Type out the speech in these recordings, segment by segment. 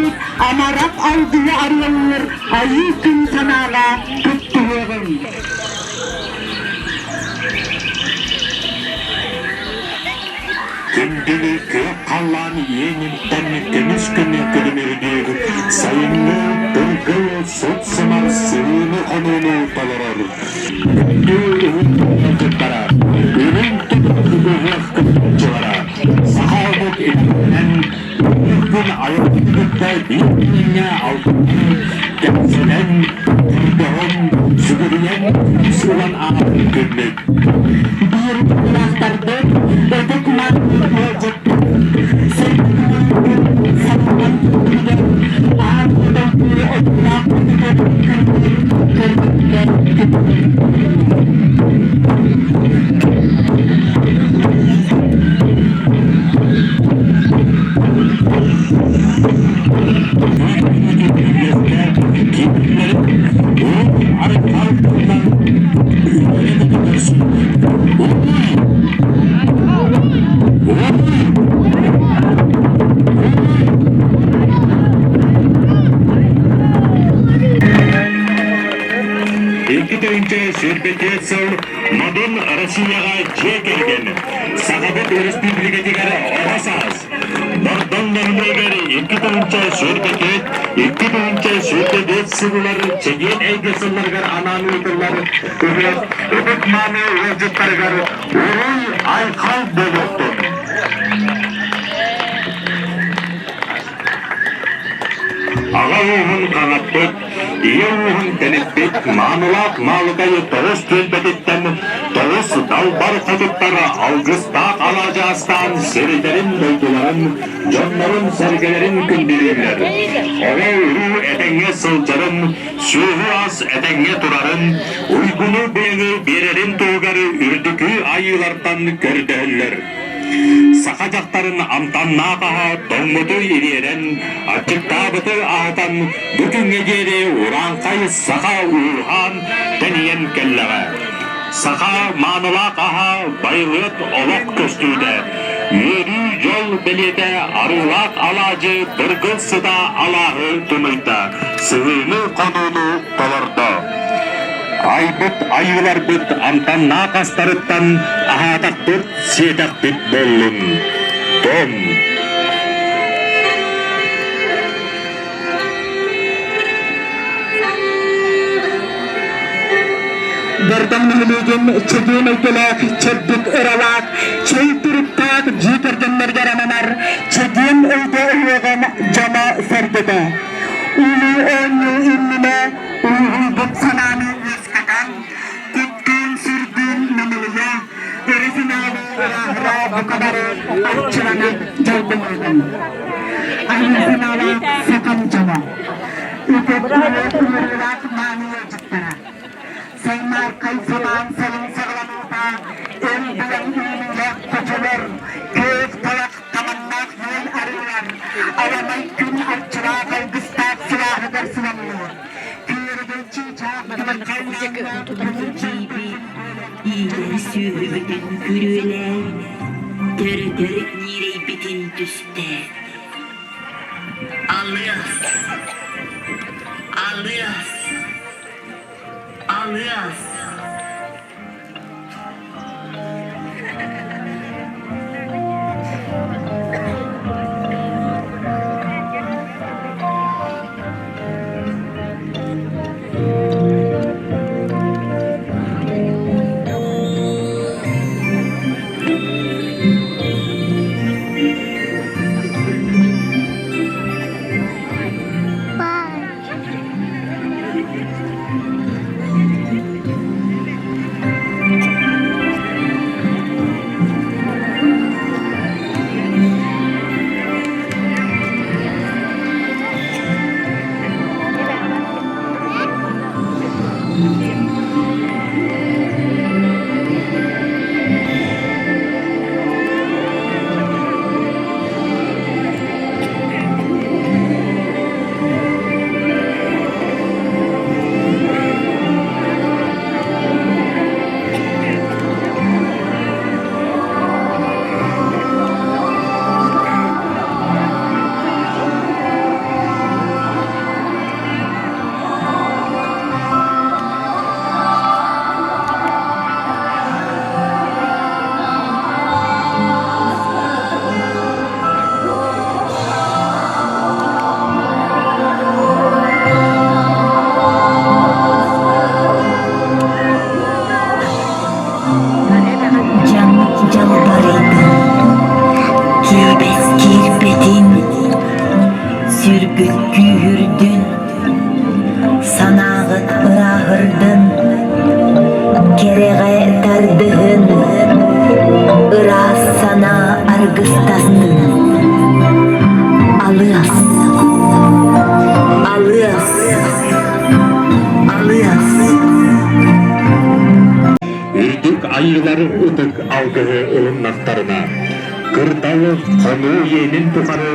Иэйиэхсит амарах алгыһы арыаллыыр айыы күн санааҕа кыттыһыаҕыҥ. Күндүлү күөх халлаан иэниттэн көмүс көмө күлүмүрдүүр, сайыҥҥы тыргыл сыт-сымар сыһыыны-хонууну толорор. Күндү уһун кыттара, үрүҥ тутах ыһыах кыттааччылара, саха омук итэҕэлинэн күн айылҕаны кытта биир күҥҥэ алтыһан, кэпсэтэн, көрдөһөн, сүгүрүйэн күүс ылан ааһар күммүт. Биир тыллаахтарбыт ытык мааны ыалдьыттар сырдык санаан күнүгэр аан дойду отулаах күнүгэр көрбүттэр Икки тыһыынча сыл Модун Россияҕа дьиэ кэргэн Сахабыт Өрөспүүбүлүкэтигэр оҕо саас Бордоҥ нэһилиэгэр 2 424, 2 425 сыллар чэгиэн эйгэ сылларыгар анаан ыытыллар ыһыах ытык-мааны ыалдьыттарыгар уруй-айхал буолуохтун! Аҕа ууһун хаҥаппыт, ийэ ууһун тэниппит маанылаах Маалыкай тоҕус түөлбэтиттэн тоҕус далбар хотуттар алгыстаах алаадьаастаан сирдэрин-дойдуларын, дьоннорун-сэргэлэрин күндүлүүллэр. Оҕо-уруу этэҥҥэ сылдьарын, сүөһү-ас этэҥҥэ турарын, уйгуну-быйаҥы биэрэрин туһугар үрдүкү айыылартан көрдөһөллөр. Саха дьахтарын амтаннаах аһа тоҥмуту ириэрэн, аччыктаабыты аһатан бу күҥҥэ диэри урааҥхай саха ууһаан тэнийэн кэллэҕэ. Саха маанылаах аһа байылыат олох көстүүтэ, үөрүү дьол бэлиэтэ арыылаах алаадьы дыргыл сыта алааһы тунуйда, сыһыыны-хонууну толордо. Айбыт айыыларбыт амтаннаах астарыттан аһаатахпыт, сиэтэхпит буоллун. Том. Бардам нэһилиэгин чэгиэн эйгэлээх, чэбдик ыралаах, чэй туруктаах дьиэ кэргэннэригэр ананар чэгиэн эйгэ ыһыаҕын дьоно-сэргэтэ. Улуу оонньуу иннинэ Уһуйбут санааны үөскэтэн, куттуун-сүрдүүн намылыйа, өрө санааны ырааһыра бука бары арчыланан дьоллонуоҕуҥ. Айыы санаалаах сахам дьоно, ытык ыҥырыылаах мааны ыалдьыттара, саймаархай самаан сайын саҕаланыыта эн быйаҥ үүнүүлээх хочолор, күөх талах таманнаах үөл арыылар, аламай күн арчылаах алгыстаах сылааһыгар сыламныыр. Иитэр сүөһүбүтүн күрүөлээн, төрөтөр ньирэйбитин түстээн. Алыас, алыас, алыас. Күүтүн-сүргүт күүһүрдүн, санааҕыт ырааһырдын, кэрэҕэ тардыһын, ыраас санаа аргыстастын. Алыас, алыас, алыас. Үрдүк айыылар ытык алгыһы ылыннахтарына, кырдал хонуу иэнин тухары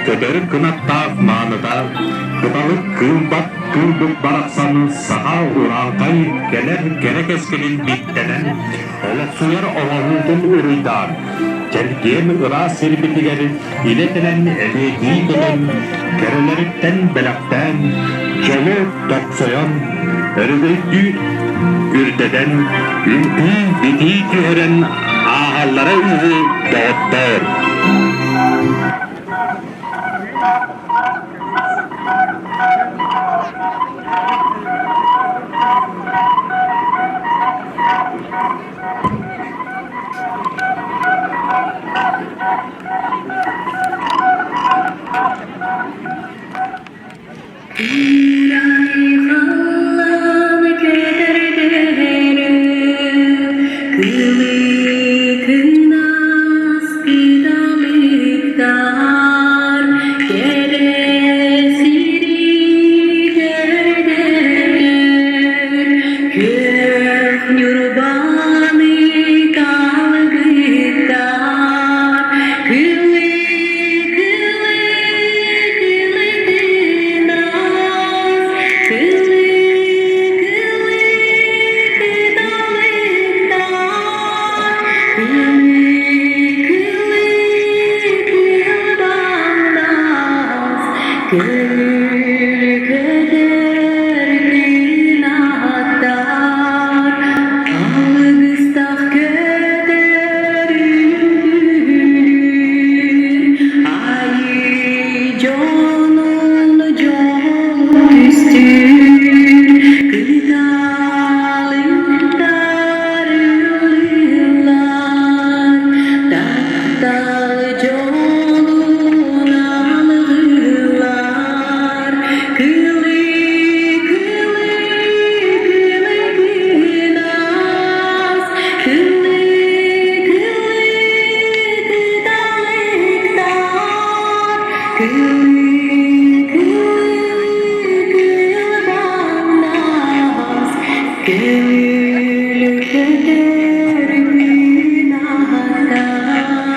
көтөр кынаттаах мааныта, кыталык кыылбат кыылбыт барахсан саха урааҥхай кэлэр кэрэ кэскилин биттэнэн, олохсуйар оҥоһуутун уруйдаан, чэлгиэн ыраас сирбитигэр илэ кэлэн элиэтии көтөн, кэрэлэриттэн бэлэхтээн, дьолу тохсойон, өрөгөйдүү үрдэтэн, үҥкүү-битии түһэрэн ааһаллара үһү доҕоттоор. Кыырай-халлаан көтөрдөрө, кылыкынас кыталыктар, кэрэ сири көрдөрөр, күөх Ньурбаны талгыттар, Алгыстах көтөр үҥкүүлүүр, Айыы дьонун дьол түстүүр, Кыталыктар ыллыыллар, Таптал дьолун алгыыллар, Кылы, кылы, кылы кынас, кылы, кылы кыталыктар, кылы, кылы кылбаңнас, көҥүл көтөр күн аһатар,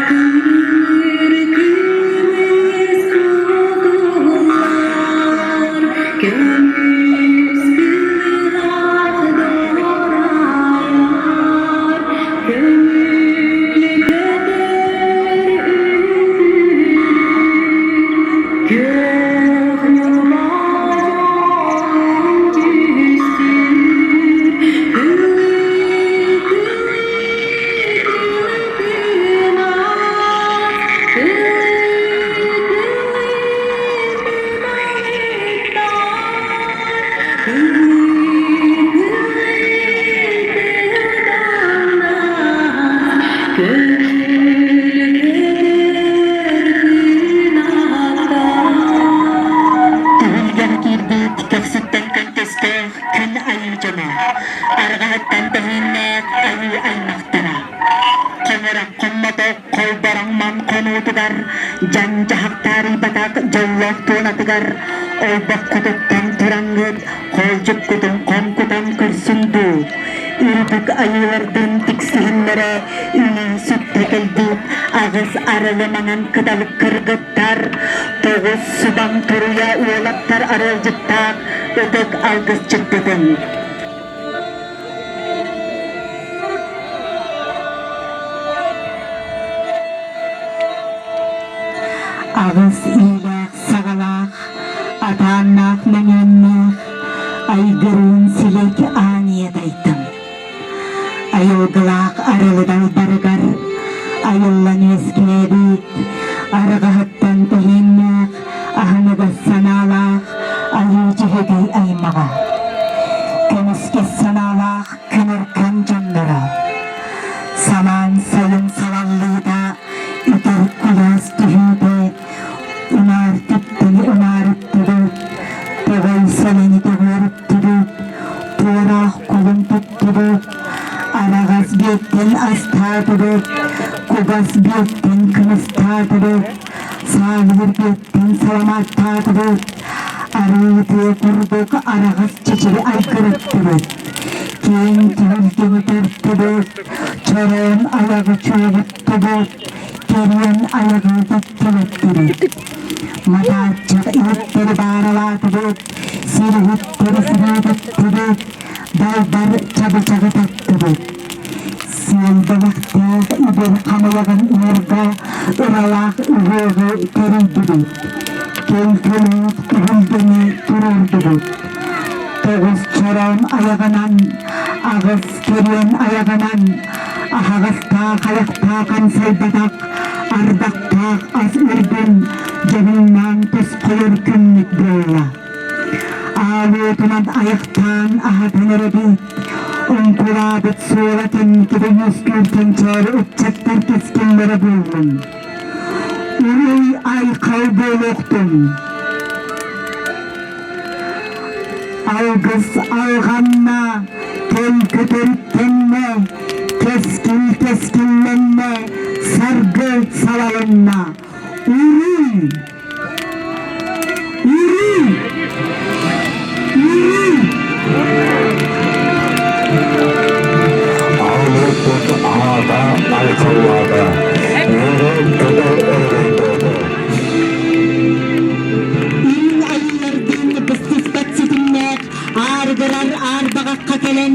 кыыр кыыс кутуллар, көмүс кыһах дорайар, көҥүл көтөр үҥкүүлүүр, күөх ньурба дьолун түстүүр, Түһүлгэҕэ киирбит көхсүттэн көнтөстөөх күн айыы дьоно, арҕаһыттан тэһииннээх айыы аймахтара. Хомурах хоммото холбороҥ ман хонуутугар, дьаҥ-дьаһах таарыйбатах дьоллоох туонатыгар, олбоххутуттан тураҥҥыт, хоолдьуккутун хоҥкутан көрсүҥ дуу, үрдүк айыылардыын тиксиһиннэрэ үнүү сүттэ кэлбит аҕыс арылы маҥан кыталык кыргыттар, тоҕус субан туруйа уолаттар арыалдьыттаах ытык алгысчыппытын. Аҕыс иилээх саҕалаах, атааннаах мэҥиэннээх, айгырыын силик аан ийэ дайдым. Айылгылаах арылы далбарыгар айыллан үөскээбит, арҕаһыттан тэһииннээх, аһыныгас санаалаах айыы дьөһөгөй аймаҕа. Көмүскэс санаалаах күн-өркөн дьонноро. Самаан сайын салаллыыта, үтэр куйаас түһүүтэ, унаар. Тэлээр түптэни унаарыттыбыт, Тоҕой сэлэни тоҕуоруттубут, Туораах кулун туттубут, Араҕас биэттэн астаатыбыт, Кугас биэттэн кымыстаатыбыт, Саалыыр биэттэн саламааттаатыбыт, Арыы тыа курдук араҕас чэчири айгыраттыбыт, Киэҥ түһүлгэни тартыбыт, Чороон айаҕы чуобуттубут, Кэриэн айаҕы кэккэлэттибит. Матааччах иһиттэри бааралаатыбыт, сириһиттэри сырыытыттыбыт, далбар чабычаҕы таттыбыт. Сиэл бэлэхтээх ибир хамыйаҕын уурга ыралаах ыһыаҕы тэрийдибит. Кэлкэлээх түһүлгэни туруордубут. Тоҕус чороон айаҕынан, аҕыс кэриэн айаҕынан, аһаҕастаах айахтаах амсайбатах, ардахтаах ас үрдүн дьоһуннаан тосхойор күммүт буолла. Аалыытынан айахтаан аһатан эрэбит, оҥкулаабыт суола кэнникигэ үөскүүр кэнчээри ыччаттар кэскиллэрэ буоллун. Уруй айхал буолуохтун! Алгыс алҕанна, төлкө төрүттэннэ, кэскил кэскиллэннэ, саргы салалынна. Уруй! Уруй! Уруй! Аалыыппыт аата айхаллаата, үөрэн-көтөн өрөгөйдөөтө. Үрүҥ айыылардыын быстыспат ситимнээх аарыгырар аарбаҕахха кэлэн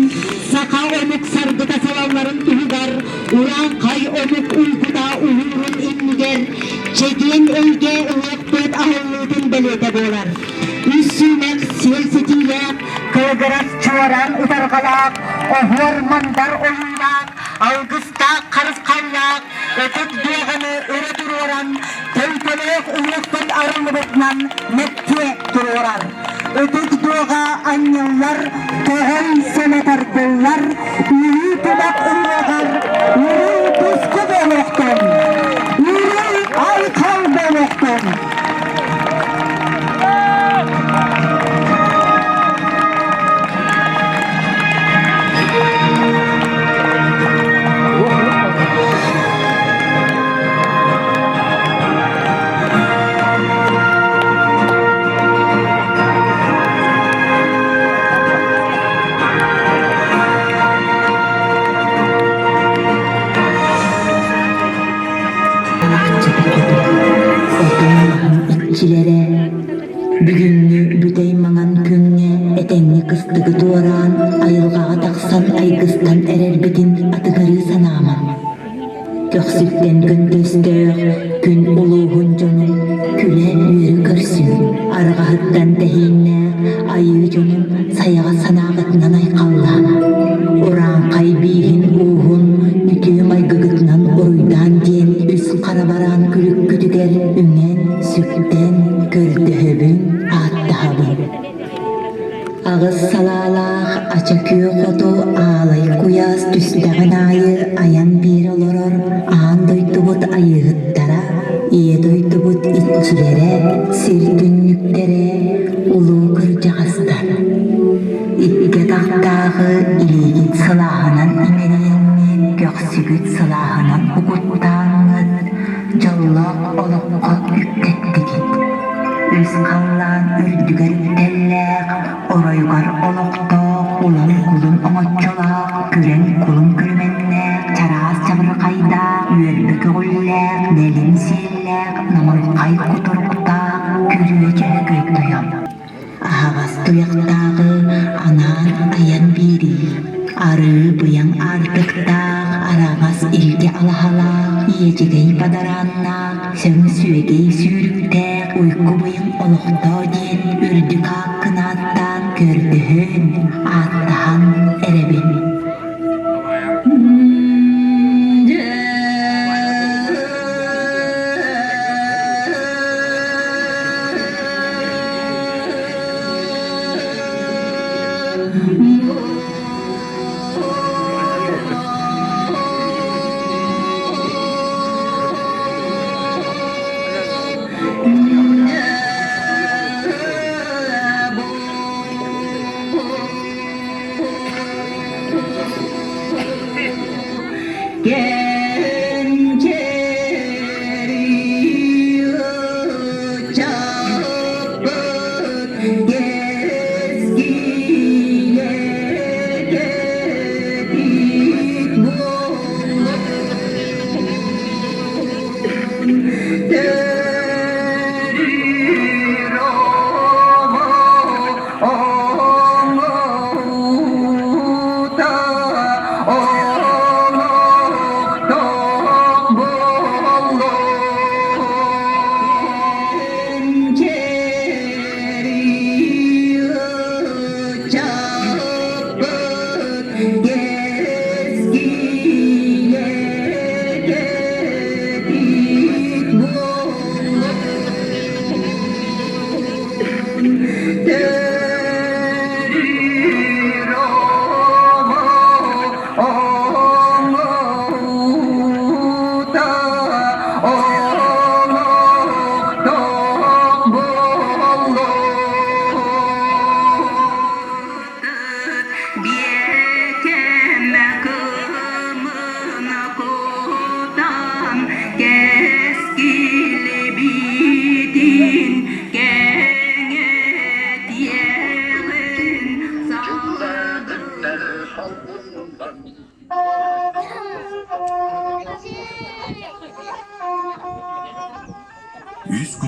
саха омук саргыта салалларын туһугар урааҥхай омук уйгута уһуурун иннигэр чэгиэн эйгэ ыһыахпыт аһыллыытын бэлиэтэ буолар. Үс сүүмэх сиэл ситиилээх, кылыгырас чуораан ытарҕалаах, оһуор мандар ойуулаах, алгыстаах харысхаллаах ытык дуоҕаны өрө туруоран, төлкөлөөх ыһыахпыт арыллыбытынан мэктиэ туруорар. Ытык дуоҕа анньыллар, тоҕой сэлэ тардыллар, үһүү тумах ырыаҕар үрүҥ туску буолуохтун, үрүҥ айхал буолуохтун! Отун-маһын иччилэрэ бүгүҥҥү бүтэй маҥан күҥҥэ этэҥҥэ кыстыгы туораан айылҕаҕа тахсан айгыстан эрэрбитин атыгырыы санаамаҥ. Көхсүттэн көнтөстөөх күн улууһун дьонун күлэ-үөрэ көрсүҥ, арҕаһыттан тэһииннээх айыы дьонун сайаҕас санааҕытынан айхаллаан, урааҥхай бииһин ууһун үтүө майгыгытынан уруйдаан диэн үс хара бараан күлүккүтүгэр үҥэн, сүктэн, көрдөһөбүн, ааттаһабын. Аҕыс салаалаах ача күөх оту аалай куйаас түстэҕин аайы айан биэрэ олорор аан дойдубут айыыһыттара, ийэ дойдубут иччилэрэ, сир түннүктэрэ, улуу кырдьаҕастар. Икки атахтааҕы илиигит сылааһынан имэрийэҥҥит, көхсүгүт сылааһынан угуттааҥҥыт, дьоллоох олоххо үктэттигит. Үс халлаан үрдүгэр үктэллээх, оройугар олохтоох улам кулун оҥоччолоох, күрэҥ кулун күлүмэннээх, чараас чабырҕайдаах, үөрбэ көҕүллээх, нэлим сиэллээх, намылхай кутуруктаах күрүө дьөһөгөй тойон. Аһаҕас туйахтааҕы анаан айан биэрии, арыы быйаҥ аартыктаах, араҕас илгэ алаһалаах, иэдьэгэй бадарааннаах, сөҥ сүөгэй сүүрүктээх уйгу быйаҥ олохтоо диэн үрдүк ааккын ааттаан көрдөһөн, ааттаһан эрэбин.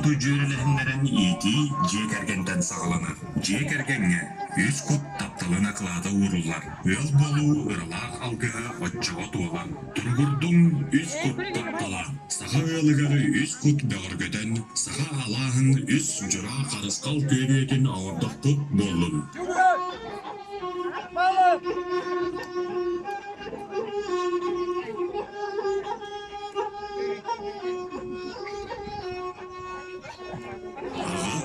куту дьүөрэлэһиннэрэн иитии дьиэ кэргэнтэн саҕаланар. Дьиэ кэргэҥҥэ үс кут тапталын акылаата ууруллар. Ыал буолуу ыралаах алгыһа оччоҕо туолар. Туругурдуҥ үс кут таптала. Саха ыалыгар үс кут бөҕөргөтөн, саха алааһын үс дьураа харысхал күөрүөтүн оҥордохпут буоллун. Аҕа,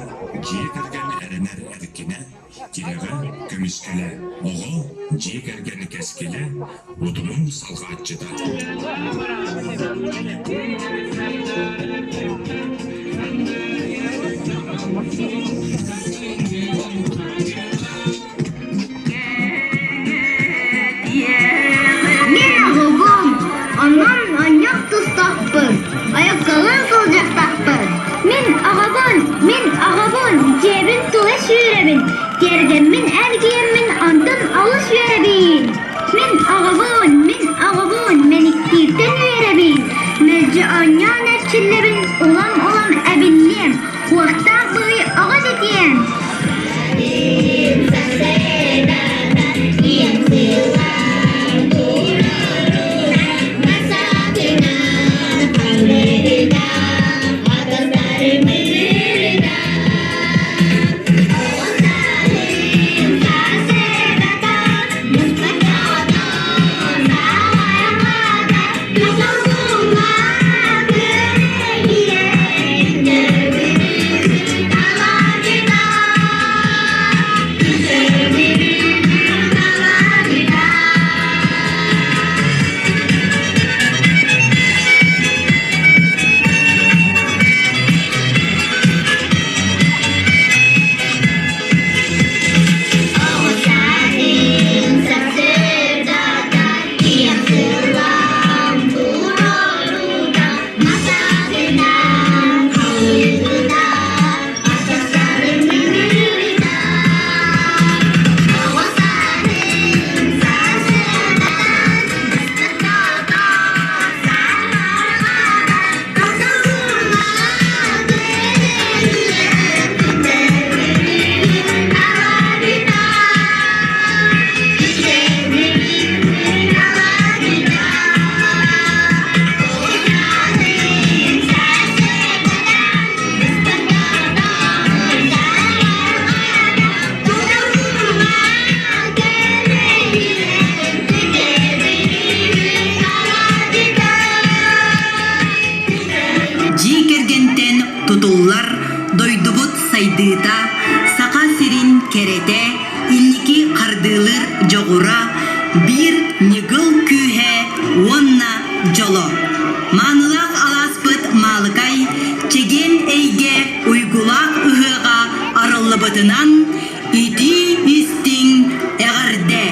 дьиэ кэргэн эрэнэр эркинэ, тирэҕэ, көмүскэлэ, оҕо, дьиэ кэргэн кэскилэ, утумун салҕааччыта. Мин оҕобун, онон онньох тустаахпын, айылҕалыы сылдьыахтаахпын. Мин оҕобун, мин оҕобун, дьиэбин тула сүүрэбин, тиэргэммин эргийэммин онтон олус үөрэбин. Мин оҕобун, мин оҕобун, мэниктииртэн үөрэбин, мэлдьи оонньоон эрчиллэбин, улам-улам эбиллиэм, уохтаах быһый оҕо дэтиэм. Дьиэ кэргэнтэн тутуллар дойдубут сайдыыта, Саха сирин кэрэтэ, инники хардыылыыр дьоҕура, биир ньыгыл күүһэ уонна дьоло. Маанылаах алааспыт Маалыкай чэгиэн эйгэ уйгулаах ыһыаҕа арыллыбытынан итии-истиҥ эҕэрдэ!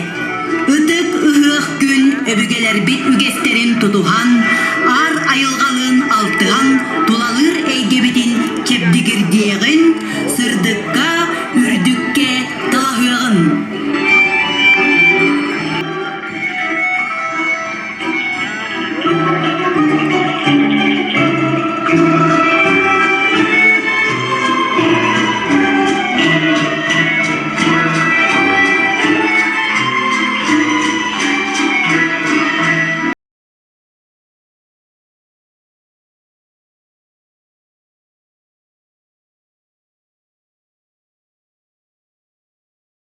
Ытык ыһыах күн өбүгэлэрбит үгэстэрин тутуһан, аар айылҕалыын алтыһан тулалыыр.